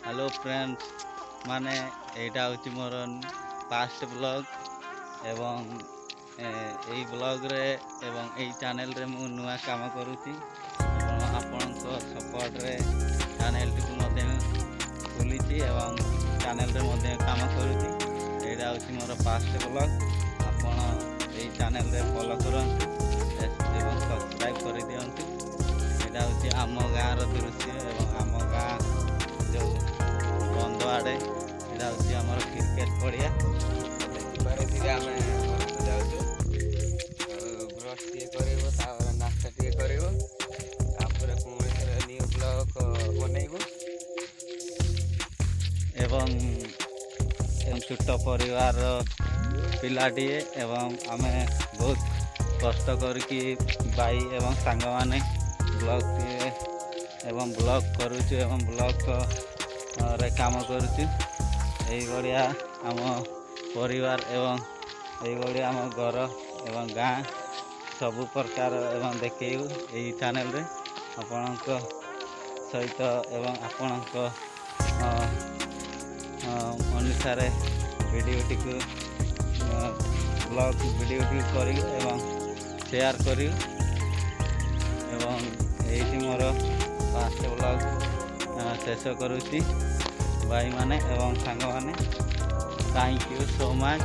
Hello friends ମାନେ, ଏଇଟା ହେଉଛି ମୋର ଫାଷ୍ଟ ବ୍ଲଗ୍ ଏବଂ ଏଇ ବ୍ଲଗ୍ରେ ଏବଂ ଏଇ ଚ୍ୟାନେଲରେ ମୁଁ ନୂଆ କାମ କରୁଛି ଏବଂ ଆପଣଙ୍କ ସପୋର୍ଟରେ ଚ୍ୟାନେଲଟିକୁ ମଧ୍ୟ ଖୋଲିଛି ଏବଂ ଚ୍ୟାନେଲରେ ମଧ୍ୟ କାମ କରୁଛି। ଏଇଟା ହେଉଛି ମୋର ଫାଷ୍ଟ ବ୍ଲଗ୍। ଆପଣ ଏଇ ଚ୍ୟାନେଲରେ ଫଲୋ କରନ୍ତୁ ଏବଂ ସବସ୍କ୍ରାଇବ୍ କରିଦିଅନ୍ତୁ। ଏଇଟା ହେଉଛି ଆମ ଗାଁର ଦୃଶ୍ୟ ଏବଂ ଆମ ଗାଁ ଯେଉଁ ବନ୍ଧ ଆଡ଼େ, ଏଇଟା ହେଉଛି ଆମର କ୍ରିକେଟ ପଡ଼ିଆ। ଦେଖିପାରୁଥିବେ, ଆମେ ଘରକୁ ଯାଉଛୁ। ବ୍ରସ୍ ଟିକେ କରିବୁ, ତାପରେ ନାସ୍ତା ଟିକେ କରିବୁ, ତାପରେ ପୁଣି ଥରେ ନ୍ୟୁ ବ୍ଲଗ୍ ବନେଇବୁ। ଏବଂ ଏବଂ ଛୋଟ ପରିବାରର ପିଲାଟିଏ ଏବଂ ଆମେ ବହୁତ କଷ୍ଟ କରିକି ଭାଇ ଏବଂ ସାଙ୍ଗମାନେ ବ୍ଲଗ୍ଟିଏ ଏବଂ ବ୍ଲଗ୍ କରୁଛୁ ଏବଂ ବ୍ଲଗ୍ ରେ କାମ କରୁଛୁ। ଏଇଭଳିଆ ଆମ ପରିବାର ଏବଂ ଏଇଭଳିଆ ଆମ ଘର ଏବଂ ଗାଁ ସବୁ ପ୍ରକାର ଏବଂ ଦେଖେଇବୁ ଏଇ ଚ୍ୟାନେଲରେ ଆପଣଙ୍କ ସହିତ ଏବଂ ଆପଣଙ୍କ ଅନୁସାରେ ଭିଡ଼ିଓଟିକୁ, ବ୍ଲଗ୍ ଭିଡ଼ିଓଟିକୁ କରିବୁ ଏବଂ ସେୟାର କରିବୁ। ଏବଂ ଏଇଠି ମୋର ଫାଷ୍ଟ ବ୍ଲଗ୍ ଶେଷ କରୁଛି। ଭାଇମାନେ ଏବଂ ସାଙ୍ଗମାନେ, thank you so much.